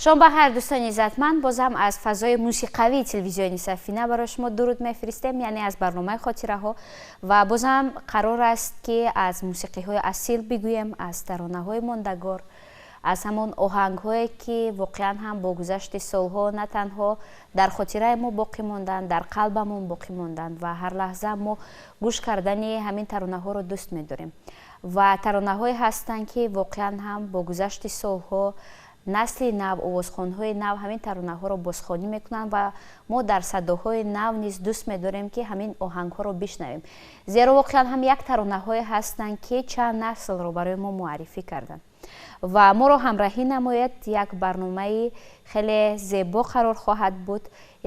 Шом бахайр дӯстони иззатманд, бозам аз фазои мусиқавии телевизиони Сафина барои шумо дуруд мефиристем, яъне аз барномаи хотираҳо. Ва бозам қарор аст, ки аз мусиқиҳои асил бигӯем, аз таронаҳои мондагор, аз ҳамон оҳангҳое, ки воқеан ҳам бо гузашти солҳо на танҳо дар хотираи мо боқӣ монданд, дар қалбамон боқӣ монданд ва ҳар лаҳза мо гӯш кардани ҳамин таронаҳоро дӯст медорем. Ва таронаҳое ҳастанд, ки воқеан ҳам бо гузашти солҳо насли нав, овозхонҳои нав ҳамин таронаҳоро бозхонӣ мекунанд ва мо дар садоҳои нав низ дӯст медорем, ки ҳамин оҳангҳоро бишнавем. Зеро воқеан ҳам як таронаҳое ҳастанд, ки чанд наслро барои мо муаррифӣ карданд. Ва моро ҳамроҳӣ намояд, як барномаи хеле зебо қарор хоҳад буд,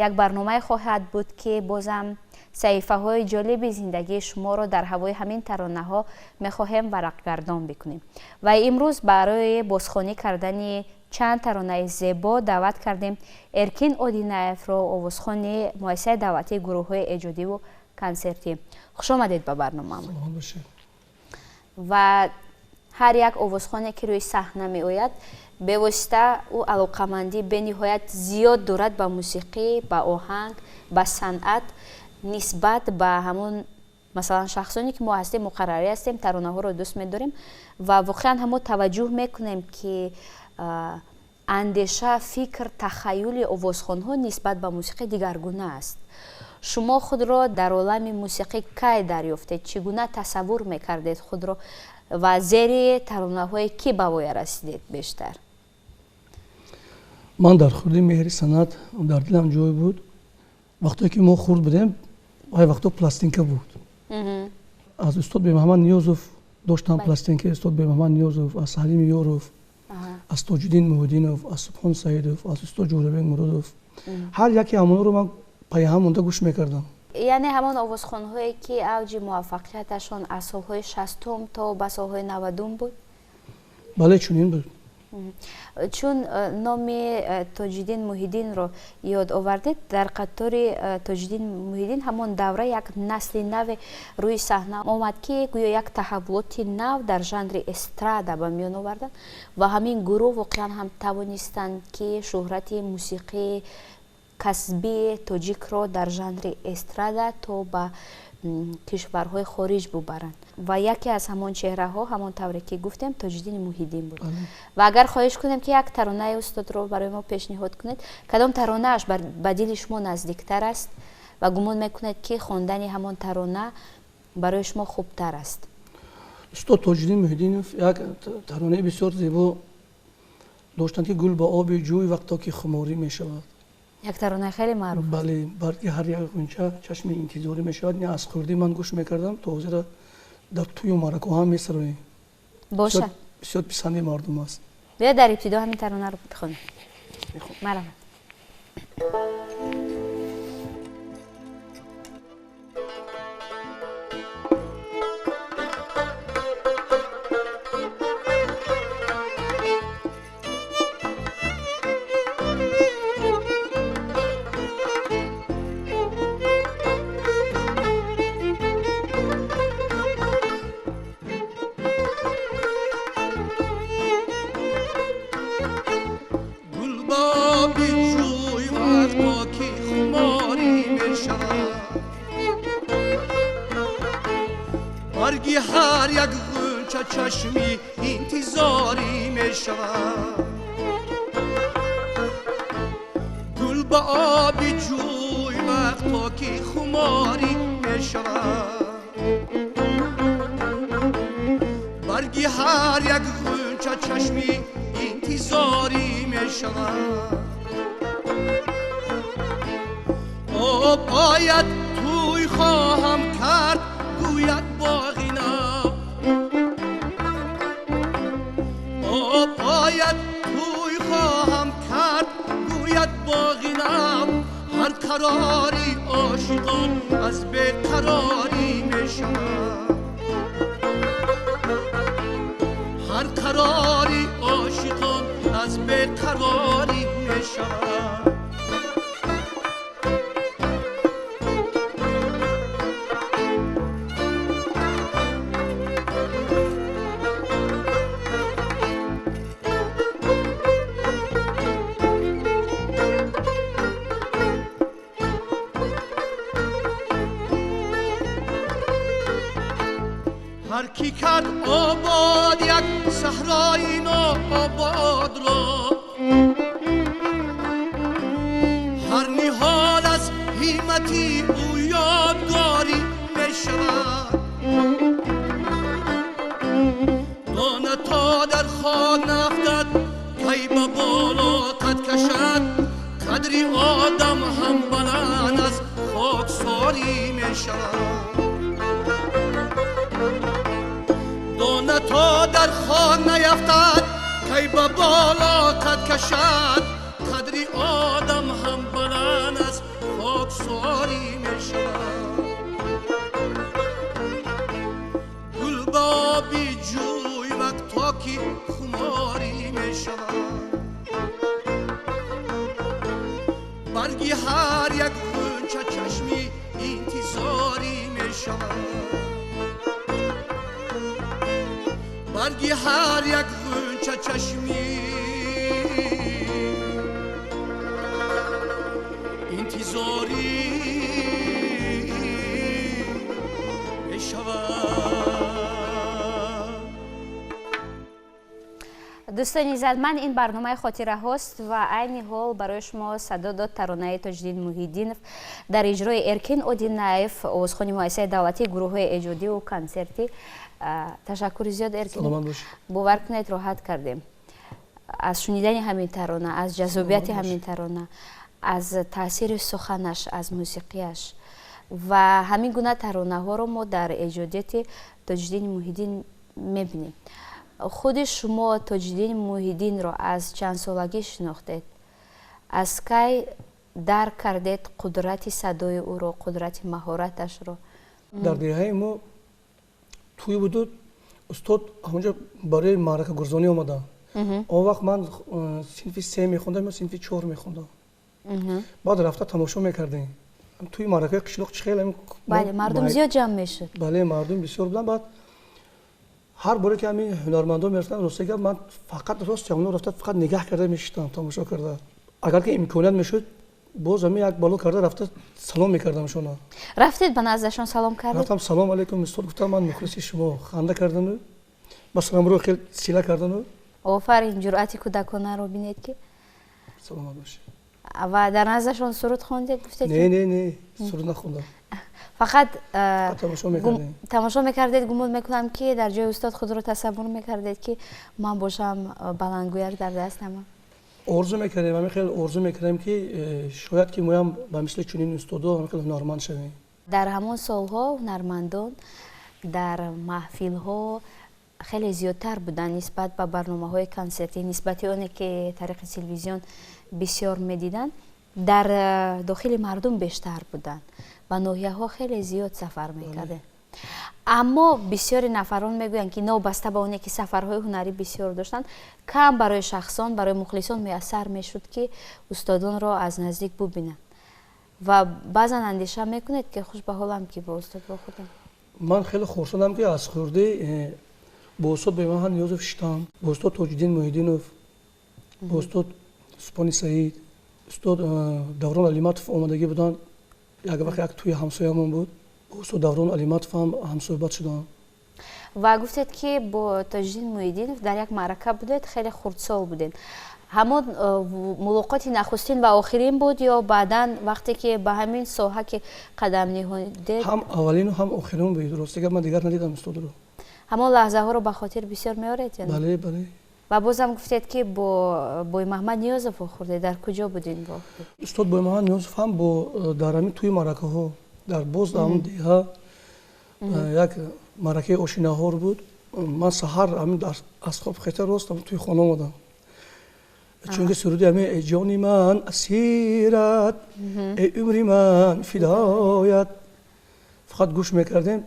як барномае хоҳад буд, ки бозам саҳифаҳои ҷолиби зиндагии шуморо дар ҳавои ҳамин таронаҳо мехоҳем варақгардон бикунем. Ва имрӯз барои бозхонӣ кардани чанд таронаи зебо даъват кардем Эркин Одинаевро, овозхони муассисаи давлатии гурӯҳҳои эҷодиву консертӣ. Хуш омадед ба барномаамон. Ва ҳар як овозхоне, ки рӯи саҳна меояд, бевосита ӯ алоқамандӣ бениҳоят зиёд дорад ба мусиқӣ, ба оҳанг, ба санъат нисбат ба ҳамон масалан шахсоне, ки мо ҳастем, муқаррарӣ ҳастем, таронаҳоро дӯст медорем ва воқеан ҳамо таваҷҷӯҳ мекунем, ки андеша, фикр, тахаюли овозхонҳо нисбат ба мусиқӣ дигаргуна аст. Шумо худро дар олами мусиқӣ кай дарёфтед? Чӣ гуна тасаввур мекардед худро ва зери таронаҳои кӣ ба воя расидед бештар? Ман дар хурдӣ меҳри санъат дар дилам ҷой буд. Вақте ки мо хурд будем, вай вақто пластинка буд. Аз устод Бемуҳаммад Ниёзов доштам пластинка, устод Бемуҳаммад Ниёзов, аз Ҳалим Ёров, аз Тоҷиддин Муҳиддинов, аз Субҳон Саидов, аз устод Ҷӯрабек Муродов. Ҳар яке ҳамонро ман пайҳам монда гӯш мекардам. Яъне ҳамон овозхонҳое, ки авҷи муваффақияташон аз солҳои 60-ум то ба солҳои 90-ум буд? Бале, чунин буд. Чун номи Тоҷиддин Муҳиддинро ёд овардед, дар қатори Тоҷиддин Муҳиддин ҳамон давра як насли наве рӯи саҳна омад, ки гӯё як таҳаввулоти нав дар жанри эстрада ба миён оварданд ва ҳамин гурӯҳ воқеан ҳам тавонистанд, ки шӯҳрати мусиқии касбии тоҷикро дар жанри эстрада то ба кишварҳои хориҷ бубаранд. Ва яке аз ҳамон чеҳраҳо, ҳамон тавре ки гуфтем, Тоҷиддини Муҳиддин буд. Ва агар хоҳиш кунем, ки як таронаи устодро барои мо пешниҳод кунед, кадом таронааш ба дили шумо наздиктар аст ва гумон мекунед, ки хондани ҳамон тарона барои шумо хубтар аст? Устод Тоҷиддин Муҳиддинов як таронаи бисёр зебо доштанд, ки гул ба оби ҷӯй вақто ки хуморӣ мешавад. Як таронаи хеле маъруф. Бале, барги ҳар як ғунча чашми интизорӣ мешавад. Не, аз хурдӣ ман гӯш мекардам, то ҳозира дар тӯю маъракаҳо ҳам месароем. Бошад. Бисёр писанди мардум аст. Биё дар ибтидо ҳамин таронаро бихонем. Марҳамат. Ҳар як ғунча чашми интизорӣ мешавад. Гул ба оби ҷӯй вақто ки хуморӣ мешавад. Барги ҳар як ғунча чашми интизорӣ мешавад. Об ояд тӯй хоҳам кард, гӯяд боғи нав. Об ояд тӯй хоҳам кард, гӯяд боғи нав. Ҳар қарори ошиқон аз беқарорӣ мешавад. Ҳар қарори ошиқон аз беқарорӣ мешавад. Ҳар ки кард обод як саҳрои ноободро, ҳар ниҳол аз ҳиммати ӯ ёдгорӣ мешавад. Дона то дар хок нафтад, кай ба боло қад кашад, қадри одам ҳам баланд аз хоксорӣ мешавад. Дона то дар хок нафтад, кай ба боло қад кашад, қадри одам ҳам баланд аз хоксорӣ мешавад. Гул ба оби ҷӯй вақто ки хуморӣ мешавад, барги ҳар як ғунча чашми интизорӣ мешавад. Барги ҳар як ғунча чашми интизорӣ мешавад. Дӯстони иззатманд, ин барномаи хотираҳост ва айни ҳол барои шумо садо дод таронаи Тоҷиддин Муҳиддинов дар иҷрои Эркин Одинаев, овозхони муассисаи давлатии гурӯҳҳои эҷодиву консертӣ. Ташаккури зиёд, Эркин. Бовар кунед, роҳат кардем аз шунидани ҳамин тарона, аз ҷаззобияти ҳамин тарона, аз таъсири суханаш, аз мусиқиаш. Ва ҳамин гуна таронаҳоро мо дар эҷодияти Тоҷиддини Муҳиддин мебинем. Худи шумо Тоҷиддини Муҳиддинро аз чанд солагӣ шинохтед? Аз кай дарк кардед қудрати садои ӯро, қудрати маҳораташро? Дар деҳаи мо тӯй буду, устод ҳамонҷо барои маъракагузорӣ омаданд. Он вақт ман синфи се мехондам ё синфи чор мехондам. Баъд рафта тамошо мекардем. Тӯи маъракаи қишлоқ чӣ хеле... Бале, мардум зиёд ҷамъ мешуд. Бале, мардум бисёр буданд. Баъд ҳар боре ки ҳамин ҳунармандон мерафтанд, рости гап, ман фақат рост ҳамоно рафта фақат нигаҳ карда мешиштам, тамошо карда. Агар ки имконият мешуд, боз ҳамин як бало карда рафта салом мекардам шона. Рафтед ба наздашон салом кардед? Рафтам, салом алейкум устод, гуфтам ман мухлиси шумо. Ханда кардану ба саломро хеле сила кардану. Офарин, ҷуръати кӯдаконаро бинед ки. Саломат бошед. Ва дар наздашон суруд хондед, гуфтед? Не, не, не, суруд нахондам. Фақат тамошо мекардед. Гумон мекунам ки дар ҷои устод худро тасаввур мекардед ки ман бошам баландгӯяк дар дастам. Орзу мекардем, ҳамин хел орзу мекардем ки шояд ки моям ба мисли чунин устодо ҳамин хел ҳунарманд шавем. Дар ҳамон солҳо ҳунармандон дар маҳфилҳо хеле зиёдтар буданд нисбат ба барномаҳои консертӣ, нисбати оне ки тариқи телевизион бисёр медиданд, дар дохили мардум бештар буданд. Ба ноҳияҳо хеле зиёд сафар мекардем. Аммо бисёри нафарон мегӯянд ки новобаста ба оне ки сафарҳои ҳунарӣ бисёр доштанд, кам барои шахсон, барои мухлисон муяссар мешуд ки устодонро аз наздик бубинанд. Ва баъзан андеша мекунед ки хуш ба ҳолам ки бо устод вохӯрдам. Ман хеле хурсандам ки аз хурдӣ бо устод Бемаҳмад Ниёзов шиштам, бо устод Тоҷиддин Муҳиддинов, бо устод Субҳони Саид, устод Даврон Алиматов омадагӣ буданд. Як вақт як тӯи ҳамсоямон буд, бо устод Даврон Алиматов ҳам ҳамсӯҳбат шудам. Ва гуфтед ки бо Тоҷиддин Муҳиддинов дар як маърака будед, хеле хурдсол будед. Ҳамон мулоқоти нахустин ва охирин буд ё баъдан вақте ки ба ҳамин соҳа ки қадам ниҳодед? Ҳам аввалину ҳам охирин буд. Рости гап, ман дигар надидам устодро. Ҳамон лаҳзаҳоро ба хотир бисёр меоред? Бале, бале. Ва бозам гуфтед ки бо Боймаҳмад Ниёзов вохӯрдед. Дар куҷо будин вохӯрдед? Устод Боймаҳмад Ниёзов ҳам бо дар ҳамин тӯи маъракаҳо, дар боз дар ҳамон деҳа як маъракаи ошинаҳор буд. Ман саҳар ҳамин аз хоб хета рост тӯи хона омадам. Чунки суруди ҳамин эй ҷони ман асират, эй умри ман фидоят фақат гӯш мекардем.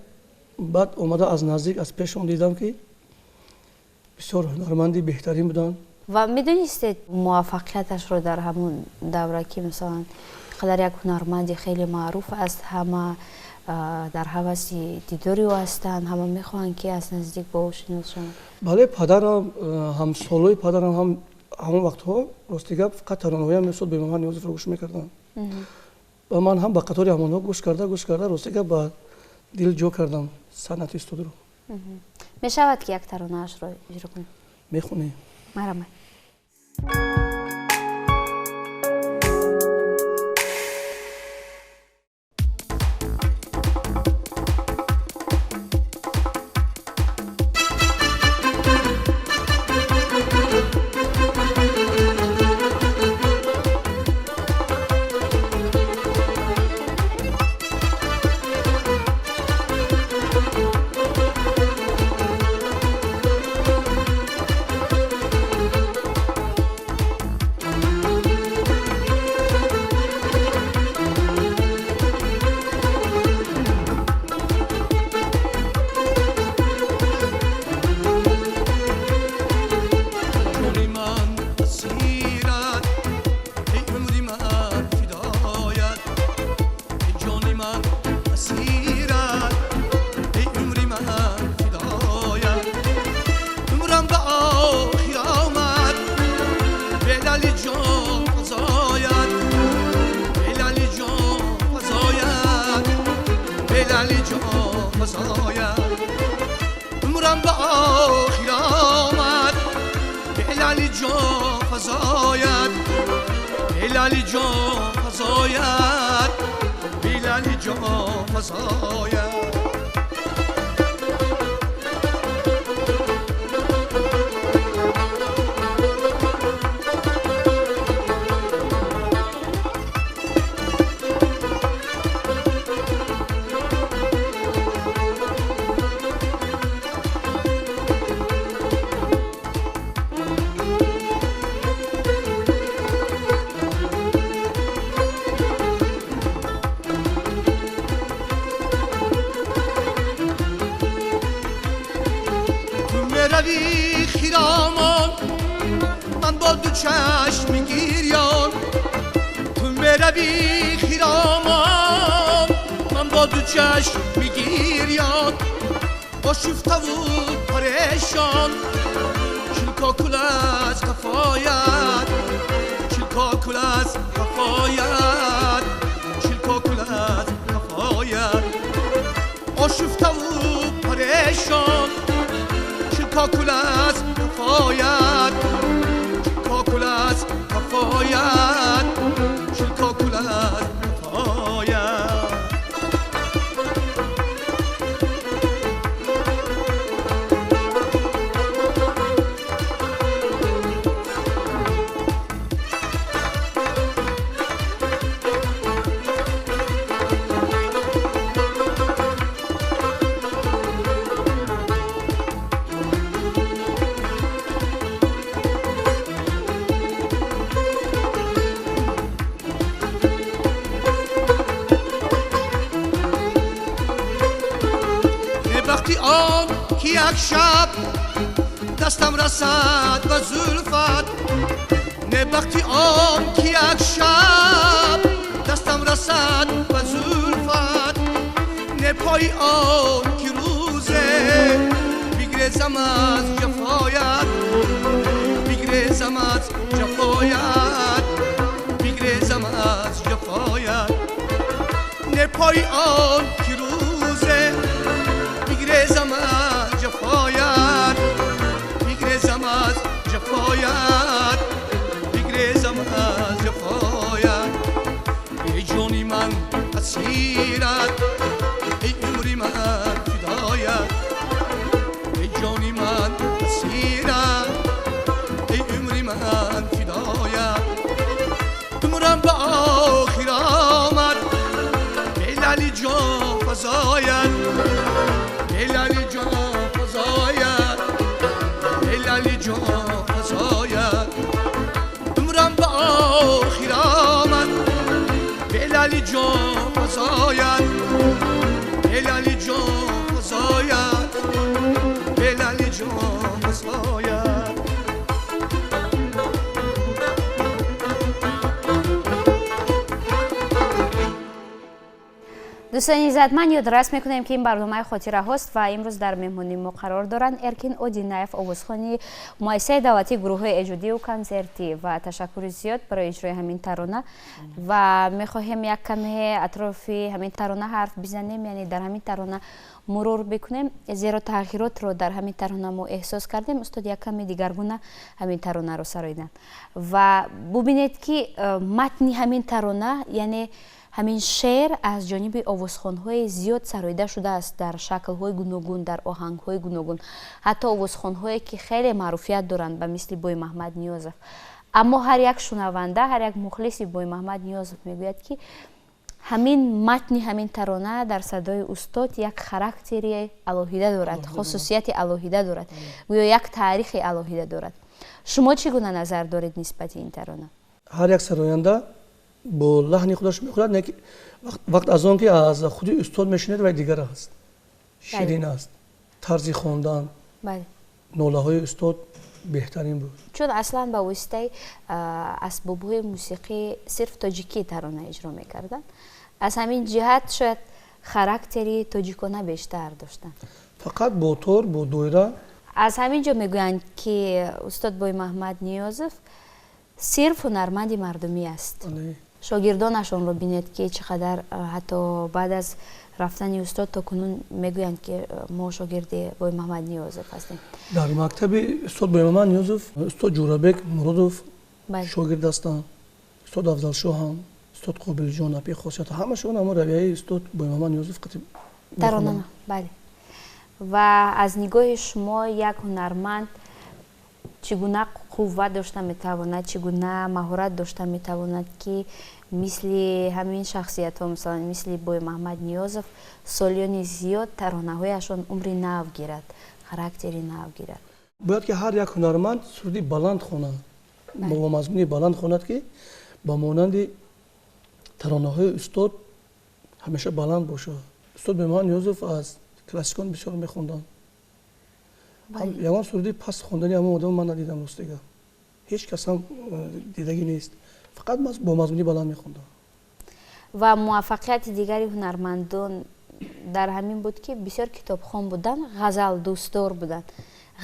Баъд омада аз наздик аз пешон дидам ки бисёр ҳунарманди беҳтарин буданд. Ва медонистед муваффақияташро дар ҳамон давра ки масалан қадар як ҳунарманди хеле маъруф аст, ҳама дар ҳаваси дидори ӯ ҳастанд, ҳама мехоҳанд ки аз наздик бо ӯ шинос шаванд? Бале, падарам, ҳамсолои падарам ҳам ҳамон вақтҳо рости гап фақат таронаҳоям устод Бемаҳмад Ниёзовро гӯш мекарданд. Ва ман ҳам ба қатори ҳамонҳо гӯш карда рости гап ба дил ҷо кардам санъати устодро. Мешавад ки як таронаашро иҷро кунем? Мехонем. Марҳамат. دستم رسد و زلفت، نه وقتی آن که یک شب دستم رسد و زلفت، نه پای آن که روزه بگریزم از جفایت، بگریزم از جفایت، بگریزم از جفایت، نه پای آن که روزه بگریزم از جفایت، بگریزم از جفایت، بگریزم از جفایت. ای جانی من اسیرت، ای عمری من فدایت، ای جانی من اسیرت، ای عمری من فدایت. عمرم به آخر آمد، بلالی جان فزایت، بلالی جان فزایت، بلالی جان فزایت. عمرم به آخر آمد، بلالی جان فزایت، بلالی جان فزایت، بلالی جان فزایت. Дӯстони иззатманд, ёдрас мекунем, ки ин барномаи хотираҳост ва имрӯз дар меҳмонии мо қарор доранд Эркин Одинаев, овозхони муассисаи давлатии гурӯҳҳои эҷодию консертӣ. Ва ташаккури зиёд барои иҷрои ҳамин тарона. Ва мехоҳем як каме атрофи ҳамин тарона ҳарф бизанем, яъне дар ҳамин тарона мурур бикунем, зеро тағйиротро дар ҳамин тарона мо эҳсос кардем. Устод як каме дигаргуна ҳамин таронаро сароиданд. Ва бубинед, ки матни ҳамин тарона, яъне ҳамин шеър, аз ҷониби овозхонҳои зиёд сароида шудааст дар шаклҳои гуногун, дар оҳангҳои гуногун, ҳатто овозхонҳое, ки хеле маъруфият доранд, ба мисли Бой Маҳмад Ниёзов. Аммо ҳар як шунаванда, ҳар як мухлиси Бой Маҳмад Ниёзов мегӯяд, ки ҳамин матни ҳамин тарона дар садои устод як характери алоҳида дорад, хусусияти алоҳида дорад, гӯё як таърихи алоҳида дорад. Шумо чӣ гуна назар доред нисбати ин тарона? Ҳар як сароянда бо лаҳни худаш мехонад, не, вақт аз он ки аз худи устод мешунед, вай дигар аст, ширин аст тарзи хондан. Нолаҳои устод беҳтарин буд. Чун аслан ба воситаи асбобҳои мусиқӣ сирф тоҷикӣ тарона иҷро мекарданд, аз ҳамин ҷиҳат шояд характери тоҷикона бештар доштанд. Фақат бо тор, бо доира. Аз ҳамин ҷо мегӯянд, ки устод Бой Маҳмад Ниёзов сирф ҳунарманди мардумӣ аст. Шогирдонашонро бинед, ки чӣ қадар ҳатто баъд аз рафтани устод то кунун мегӯянд, ки мо шогирди Бой Маҳмад Ниёзов ҳастем. Дар мактаби устод Бой Маҳмад Ниёзов устод Ҷӯрабек Муродов шогирд ҳастанд, устод Афзалшоҳам, устод Қобилҷон, апи Хосият, ҳамашон ҳамон равияи устод Бой Маҳмад Ниёзов қати. Тарона, бале. Ва аз нигоҳи шумо, як ҳунарманд чӣ гуна қувват дошта метавонад, чӣ гуна маҳорат дошта метавонад, ки мисли ҳамин шахсиятҳо, масалан мисли Бой Маҳмад Ниёзов, солиёни зиёд таронаҳояшон умри нав гирад, характери нав гирад? Бояд ки ҳар як ҳунарманд суруди баланд хонад, бо мазмуни баланд хонад, ки ба монанди таронаҳои устод ҳамеша баланд бошад. Устод Бой Маҳмад Ниёзов аз классикон бисёр мехонданд. Ягон суруди паст хондани ҳамон одам ман надидам, ростига, ҳеҷ касам дидагӣ нест. Фақат бо мазмуни баланд мехондам. Ва муваффақияти дигари ҳунармандон дар ҳамин буд, ки бисёр китобхон буданд, ғазал дӯстдор буданд,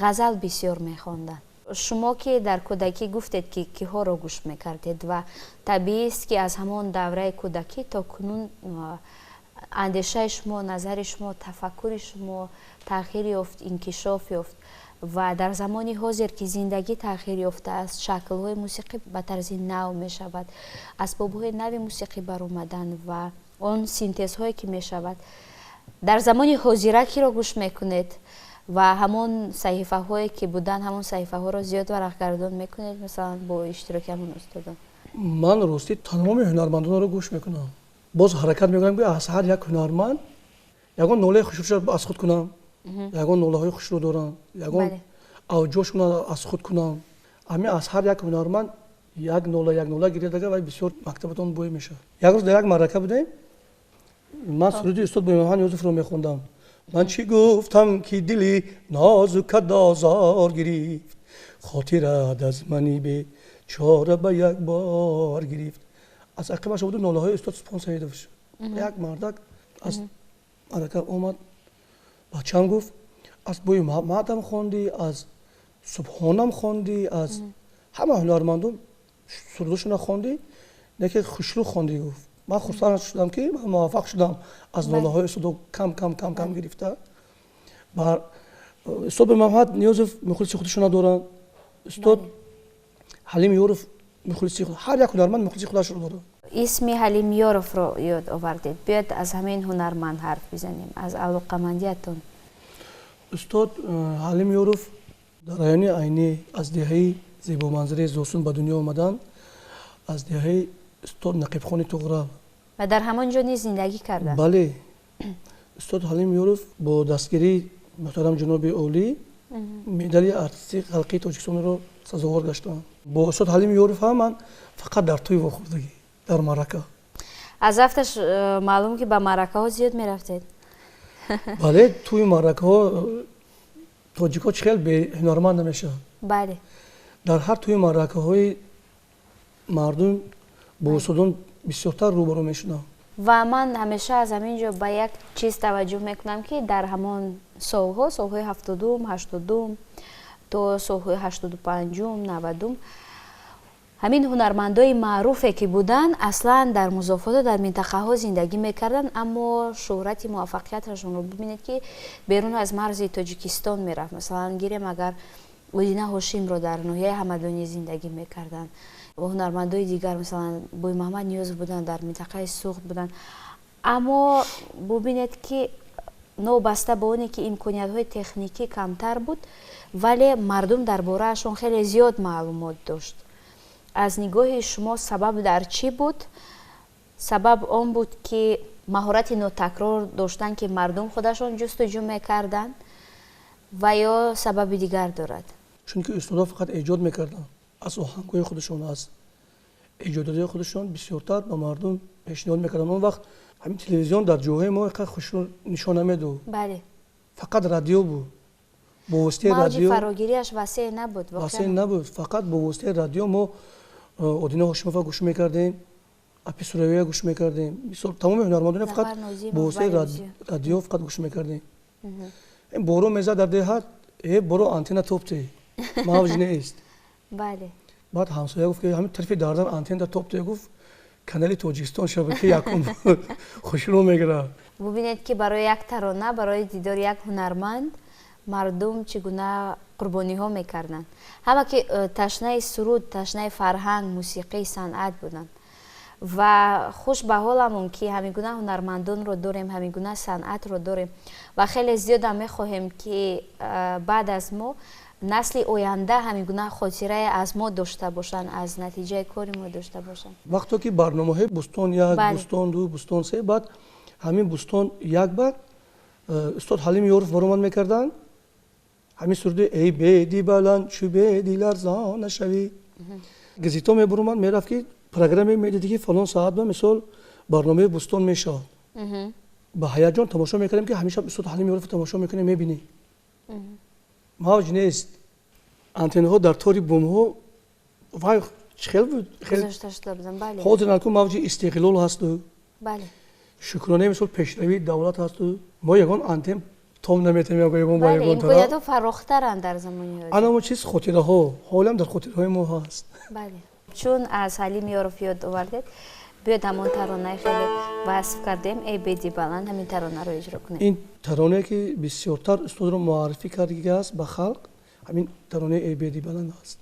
ғазал бисёр мехонданд. Шумо ки дар кӯдакӣ гуфтед, ки киҳоро гӯш мекардед, ва табиист, ки аз ҳамон давраи кӯдакӣ то кунун андешаи шумо, назари шумо, тафаккури шумо тағйир ёфт, инкишоф ёфт. Ва дар замони ҳозир, ки зиндагӣ тағйир ёфтааст, шаклҳои мусиқӣ ба тарзи нав мешавад, асбобҳои нави мусиқӣ баромаданд ва он синтезҳое ки мешавад, дар замони ҳозира киро гӯш мекунед ва ҳамон саҳифаҳое ки буданд, ҳамон саҳифаҳоро зиёд варақгардон мекунед, масалан бо иштироки ҳамон устодон? Ман ростӣ тамоми ҳунармандонро гӯш мекунам. Боз ҳаракат мекунам, ки аз ҳар як ҳунарманд ягон нолаи хушрӯ аз худ кунам. Ягон нолаҳои хушрӯ дорам, ягон авҷошона аз худ кунам. Ҳамин аз ҳар як ҳунарманд як нола, як нола гирифтага, вай бисёр мактабатон бой мешавад. Як рӯз дар як маърака будем, ман суруди устод Бой Маҳмад Ниёзовро мехондам. Ман чӣ гуфтам, ки дили нозукат озор гирифт, хотират аз мани бечора ба як бор гирифт. Аз ақибаш буду нолаҳои устод Субҳон Саидов. Як мардак аз маърака омад, бачам гуфт: «Аз Бой Маҳмадам хондӣ, аз Субҳонам хондӣ, аз ҳама ҳунармандон сурудошона хондӣ, не ки хушрӯ хондӣ», гуфт. Ман хурсанд шудам, ки ман муваффақ шудам аз нолаҳои устодо кам кам кам кам гирифта. Устод Маҳмад Ниёзов мухлиси худашона доранд, устод Ҳалим Ёров мухлиси, ҳар як ҳунарманд мухлиси худашро дорад. Исми Ҳалим Ёровро ёд овардед. Биёед, аз ҳамин ҳунарманд ҳарф бизанем, аз алоқамандиятон. Устод Ҳалим Ёров дар райони Айнӣ, аз деҳаи зебоманзараи Зосун ба дунё омаданд, аз деҳаи устод Нақибхони Туғрав. Ва дар ҳамон ҷо низ зиндагӣ карданд. Бале, устод Ҳалим Ёров бо дастгирии муҳтарам ҷаноби олӣ медали артисти халқии Тоҷикистонро сазовор гаштанд. Бо устод Ҳалим Ёров ҳам ман фақат дар тӯй вохӯрдагӣ, дар маърака. Аз рафташ маълум, ки ба маъракаҳо зиёд мерафтед. Бале, тӯи маъракаҳо тоҷикҳо чӣ хел беҳунарманд намешаванд. Дар ҳар тӯи маъракаҳои мардум бо устодон бисёртар рӯбарӯ мешудам. Ва ман ҳамеша аз ҳамин ҷо ба як чиз таваҷҷӯҳ мекунам, ки дар ҳамон солҳо, солҳои 70-ум, 80-ум то солҳои 85-ум, 90-ум, ҳамин ҳунармандои маъруфе ки буданд, аслан дар музофоту дар минтақаҳо зиндагӣ мекарданд, аммо шӯҳрати муваффақияташонро бибинед, ки берун аз марзи Тоҷикистон мерафт. Масалан, гирем агар Одина Ҳошимро, дар ноҳияи Ҳамадонӣ зиндагӣ мекарданд, ҳунармандои дигар, масалан, Бӯймаҳмад Ниёзов буданд, дар минтақаи Суғд буданд. Аммо бубинед, ки новобаста ба оне ки имкониятҳои техникӣ камтар буд, вале мардум дар бораашон хеле зиёд маълумот дошт. Аз нигоҳи шумо сабаб дар чӣ буд? Сабаб он буд, ки маҳорати нотакрор доштанд, ки мардум худашон ҷустуҷӯ мекарданд, ва ё сабаби дигар дорад? Чунки устодо фақат эҷод мекарданд, аз оҳангҳои худашон, аз эҷодиёти худашон бисёртар ба мардум пешниҳод мекарданд. Он вақт ҳамин телевизион дар ҷоҳои мо инқадр хушрӯ нишон намедод. Фақат радио буд. Бо воситаи радио мавҷи фарогириаш васеъ набуд. Васеъ набуд. Фақат бо воситаи радио мо Одина Ҳошимова гӯш мекардем, Апи Суравия гӯш мекардем. Мисол, тамоми ҳунармандоне фақат бо воситаи радио фақат гӯш мекардем. Борон мезад дар деҳат, боро антенна топте, мавҷ нест. Баъд ҳамсоя гуфт, ки ҳамин тарафи дардан антенна топте, гуфт, канали Тоҷикистон шабакаи якум хушрӯ мегирад. Бубинед, ки барои як тарона, барои дидори як ҳунарманд мардум чӣ гуна қурбониҳо мекарданд. Ҳама ки ташнаи суруд, ташнаи фарҳанг, мусиқӣ, санъат буданд. Ва хуш ба ҳоламон, ки ҳамин гуна ҳунармандонро дорем, ҳамин гуна санъатро дорем ва хеле зиёдам мехоҳем, ки баъд аз мо насли оянда ҳамин гуна хотирае аз мо дошта бошанд, аз натиҷаи кори мо дошта бошанд. Вақто ки барномаҳои Бӯстон як, Бӯстон ду, Бӯстон се, баъд ҳамин Бӯстон як баъд устод Ҳалим Ёров баромад мекарданд. Ҳамин суруди «Эй беди баланд, чу беди ларзон нашавӣ» газета мебуромад, мерафт, ки программе медиди, ки фалон соат ба мисол барномаи Бӯстон мешавад. Ба ҳаяҷон тамошо мекардем, ки ҳамеша устод Ҳалим Ёров тамошо мекунем, мебинем. Мавҷ нест, антеннаҳо дар тори бумҳо вай хел буд. Ҳозир наку мавҷи истиқлол ҳасту шукронаи мисол пешравии давлат ҳасту мо ягон антен том наметавонем, ягон ба ягон тараф. Имкониятҳо фарохтаранд дар замони ҳозир. Ана он чиз хотираҳо ҳолам дар хотираҳои мо ҳаст. Чун аз Ҳалим Ёров ёд овардед, биёд ҳамон таронаи хеле васф кардем, «Эй беди баланд», ҳамин таронаро иҷро кунем. Ин таронае ки бисёртар устодро муаррифӣ кардагиаст ба халқ, ҳамин таронаи «Эй беди баланд» аст.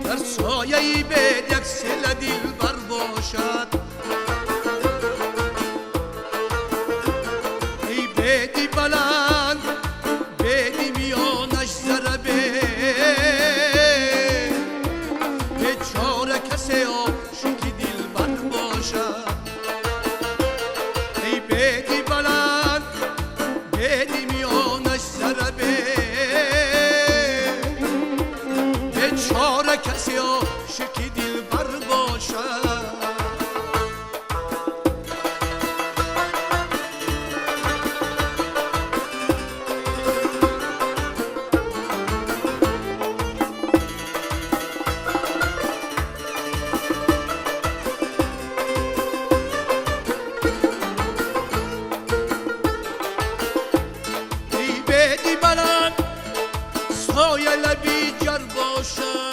Дар сояи бед як села дилбар. باشد ای بیدی بلند بیدی میانش ضربه به چاره کسی عاشق دلبر باشد ای بیدی بلند بیدی میانش ضربه به چاره کسی عاشق دلبر باشد ای بیدی بلند سایه لبی جر باشد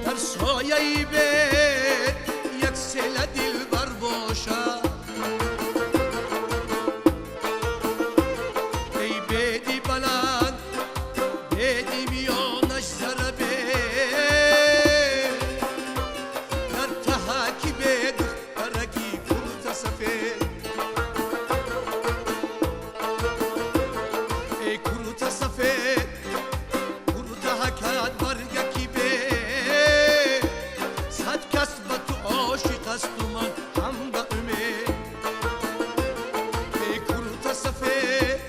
در سایه بید یک سله دلبر باشد ای بیدی بلند بیدی میانش ضربه در تهکی بید دخترکی کرت سفید ای کرت سفید کرت حکت برگکی بید صد کس به تو عاشق است و من هم به امید ای کرت سفید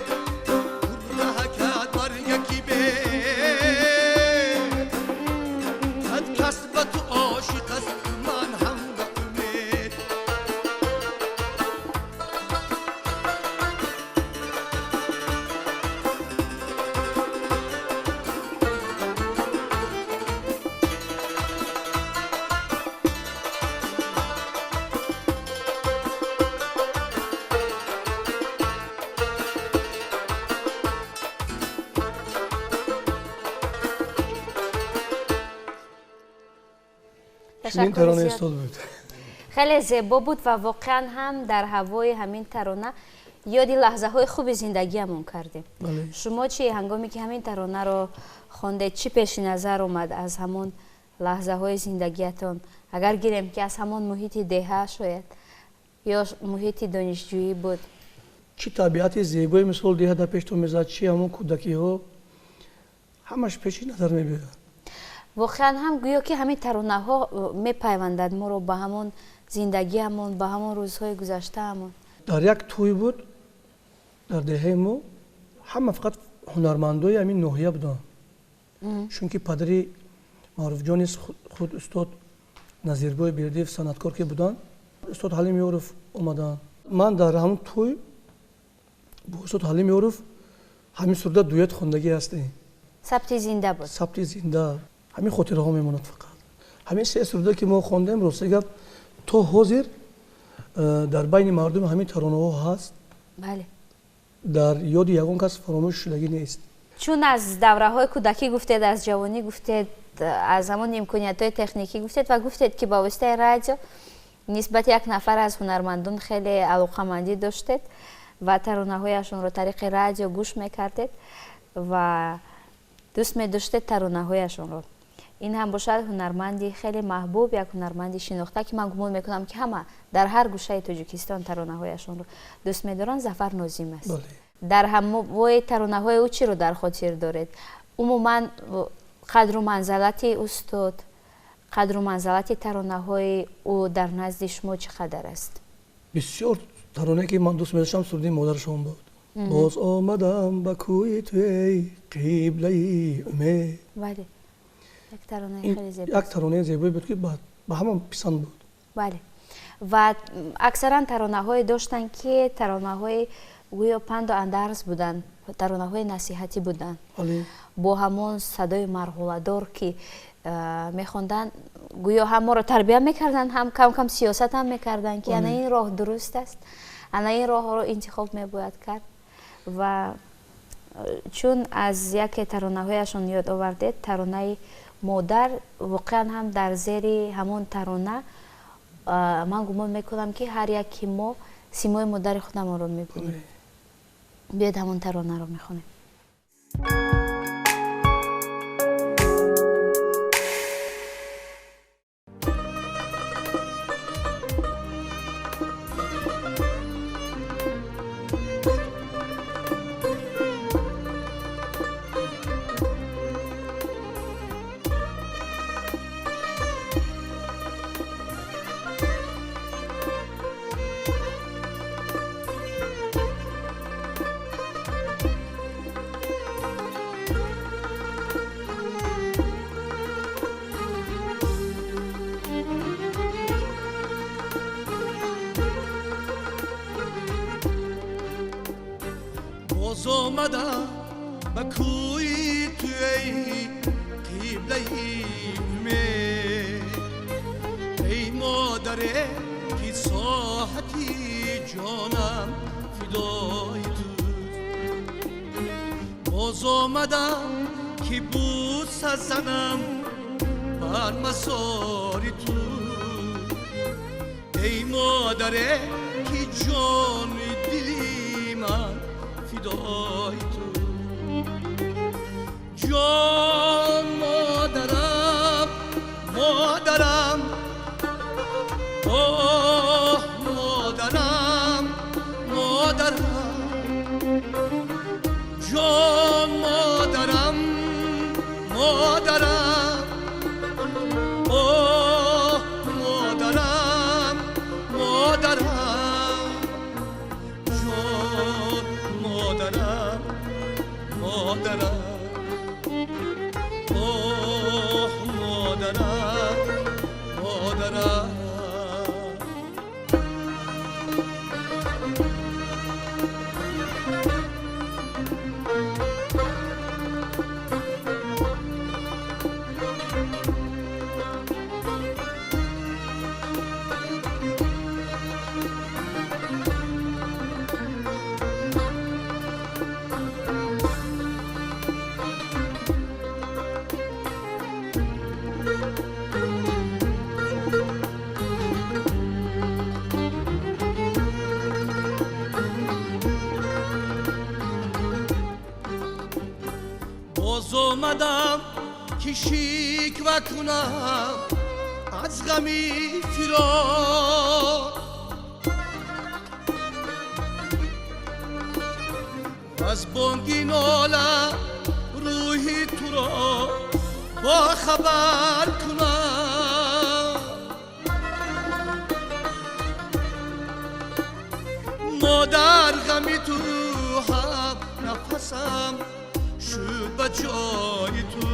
کرت حکت برگکی بید صد کس به تو عاشق است و من هم به امید چنین تشکر ترانه زیاد. استاد بود. خیلی زیبا بود و واقعا هم در هوای همین ترانه یادی لحظه های خوب زندگیمون کردیم. بله. شما چی هنگامی که همین ترانه رو خوندید چی پیش نظر اومد از همون لحظه های زندگیتون؟ اگر گیریم که از همون محیط دهه شاید یا محیط دانشجویی بود. چی طبیعت زیبای مثل ده در پیش تو میزد، چی همون کودکی ها همش پیش نظر میبیاد. واقعا هم گویا که همین ترانه ها میپیوندد ما رو به همون زندگیمون، به همون روزهای گذشته همون. در یک توی بود در دهه ما همه فقط هنرمندای همین ناحیه بودن، چون که پدری معروف جان خود استاد نظیربای بیردیف صنعتکار که بودن، استاد حلیم یاروف اومدن. من در همون توی با استاد حلیم یاروف همین سرده دویت خوندگی هستیم. ثبت زنده بود. ثبت زنده. همین خاطره ها میموند فقط. همین سه سرده که ما خواندیم راستی گفت تا حاضر در بین مردم همین ترانه ها هست. بله. در یاد یگان کس فراموش شدگی نیست. چون از دوره های کودکی گفتید، از جوانی گفتید، از همون امکانیت های تکنیکی گفتید و گفتید که با واسطه رادیو نسبت یک نفر از هنرمندان خیلی علاقمندی داشتید و ترانه هایشون رو طریق رادیو گوش میکردید و دوست می داشتید ترانه هایشون رو. این هم باشد هنرمندی خیلی محبوب، یک هنرمندی شناخته که من گمان میکنم که همه در هر گوشه تاجیکستان ترانه هایشون رو دوست میدارن، ظفر ناظم است. بله. در همه ترانه های او چی رو در خاطر دارید؟ عموما قدر و منزلت استاد، قدر و منزلت ترانه های او در نزد شما چقدر است؟ بسیار ترانه که من دوست می‌داشتم سرودی مادرشان بود. باز آمدم به کوی تو ای قبله امید. بله. یک ترانه این خیلی زیبا. یک ترانه زیبایی بود که به همون پسند بود. بله. و اکثرا ترانه های داشتن که ترانه های گویا پند و اندرز بودن، ترانه های نصیحتی بودن. بله. با همون صدای مرغوله‌دار که میخوندن گویا هم ما رو تربیه میکردن، هم کم کم سیاست هم میکردن که انا این راه درست است، انا این راه رو انتخاب میباید کرد. و چون از یک ترانه هایشون یاد آوردید، ترانه مادر، واقعا هم در زیر همون ترانه من گمان میکنم که هر یکی ما سیمای مادر خودمان رو میبینیم. بیاید همون ترانه رو میخونیم. омадам ба кӯи ту эй қиблаи умед, эй модаре ки соҳати ҷонам фидои ту. Боз омадам ки бӯса занам бар масори ту, эй модаре ки ҷони дили ман фидои ту. Ҷон модарам, модарам, оҳ модарам, модарам, ҷон модарам, модарам, оҳ модарам, модарам, ҷон модарам, модарам, оҳ модарам, модарам. Боз омадам ки шиква кунам аз ғами фироқ, аз бонги нола рӯҳи туро бохабар кунам. Модар ғами ту ҳам нафасам шуд ба ҷои ту,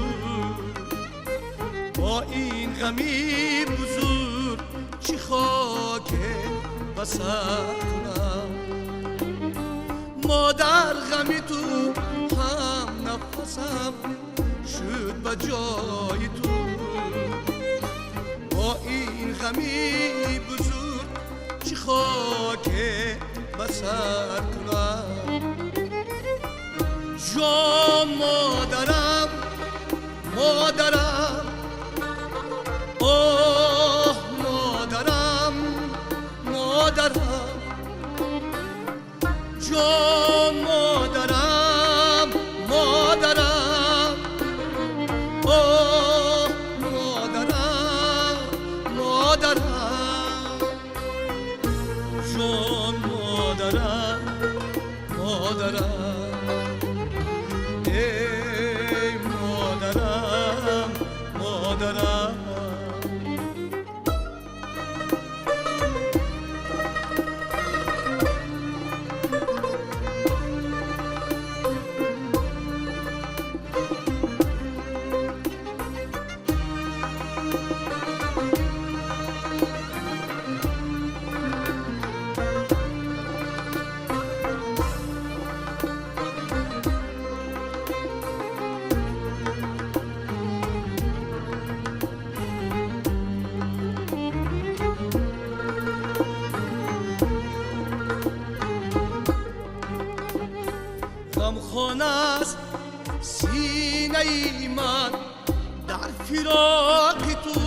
бо ин ғами бузург чӣ хоке ба сар кунам. Модар ғами ту ҳам нафасам шуд ба ҷои ту, бо ин ғами бузург чӣ хоке ба сар кунам. Ҷон модарам, модарам, оҳ модарам, модарам, ҷон модарам, модарам, оҳ модарам, модарам, ҷон модарам, модарам, эй модарам, модарам. Ғамхон аст синаи ман дар фироқи ту,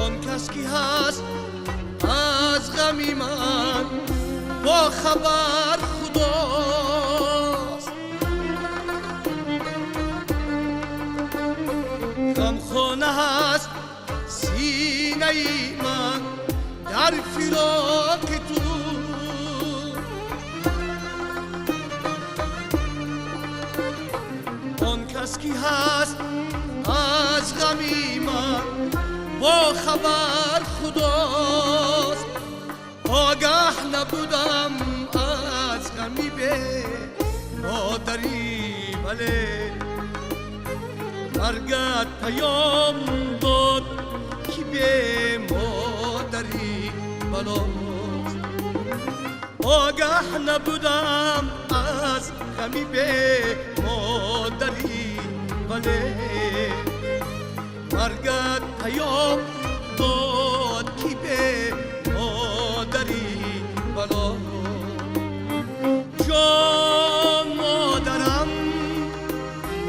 он кас ки ҳаст аз ғами ман бохабар худост. Ғамхон аст синаи ман дар фироқи ту, он кас ки ҳаст аз ғами ман бохабар худост. Огаҳ набудам аз ғами бемодарӣ, вале маргат паём дод ки бемодарӣ балост. Огаҳ набудам аз ғами бемодарӣ, вале маргат паём дод ки бемодарӣ бало. Ҷон модарам,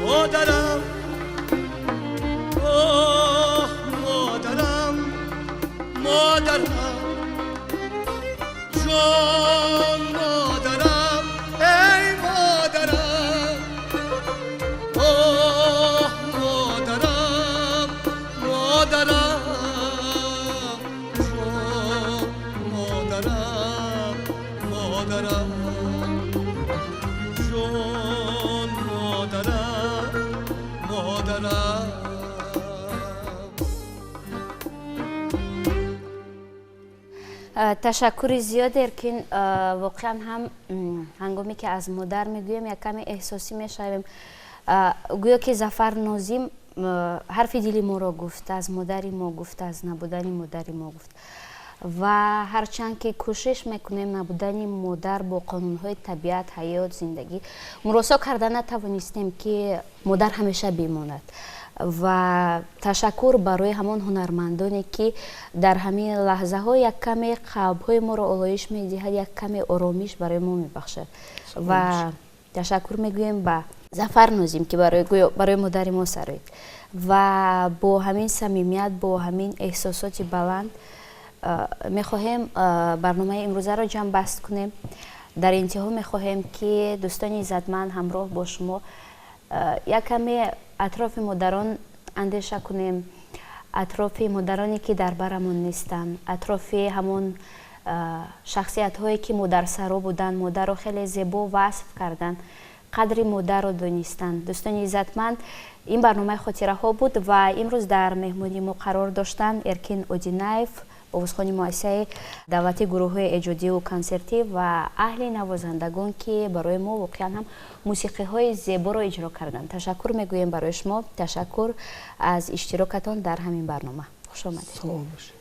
модарам, оҳ модарам, модарам, ҷон модарам, эй модарам, оҳ модарам, модарам, ҷон модарам, модарам, ҷон модарам, модарам. Ташаккури зиёд, Эркин. Воқеан ҳам ҳангоме ки аз модар мегӯем, як каме эҳсосӣ мешавем. Гӯё ки Зафар Нозим ҳарфи дили моро гуфт, аз модари мо гуфт, аз набудани модари мо гуфт. Ва ҳарчанд ки кӯшиш мекунем набудани модар бо қонунҳои табиат, ҳаёт, зиндагӣ муросо карда натавонистем, ки модар ҳамеша бимонад. Ва ташаккур барои ҳамон ҳунармандоне, ки дар ҳамин лаҳзаҳо як каме қалбҳои моро олоиш медиҳад, як каме оромиш барои мо мебахшад. Ва ташаккур мегӯем ба Зафар Нозим, ки барои модари мо сароид. Ва бо ҳамин самимият, бо ҳамин эҳсосоти баланд мехоҳем барномаи имрӯзаро ҷамъбаст кунем. Дар интиҳо мехоҳем, ки дӯстони иззатманд ҳамроҳ бо шумо як каме атрофи модарон андеша кунем, атрофи модароне, ки дар барамон нестанд, атрофи ҳамон шахсиятҳое, ки модарсаро буданд, модарро хеле зебо васф карданд, қадри модарро донистанд. Дӯстони иззатманд, ин барномаи хотираҳо буд ва имрӯз дар меҳмонии мо қарор доштанд Эркин Одинаев, овозхони муассисаи давлатии гурӯҳҳои эҷодиву консертӣ ва аҳли навозандагон, ки барои мо воқеан ҳам мусиқиҳои зеборо иҷро карданд. Ташаккур мегӯем барои шумо, ташаккур аз иштирокатон дар ҳамин барнома. Хуш омадед. Салом бошед.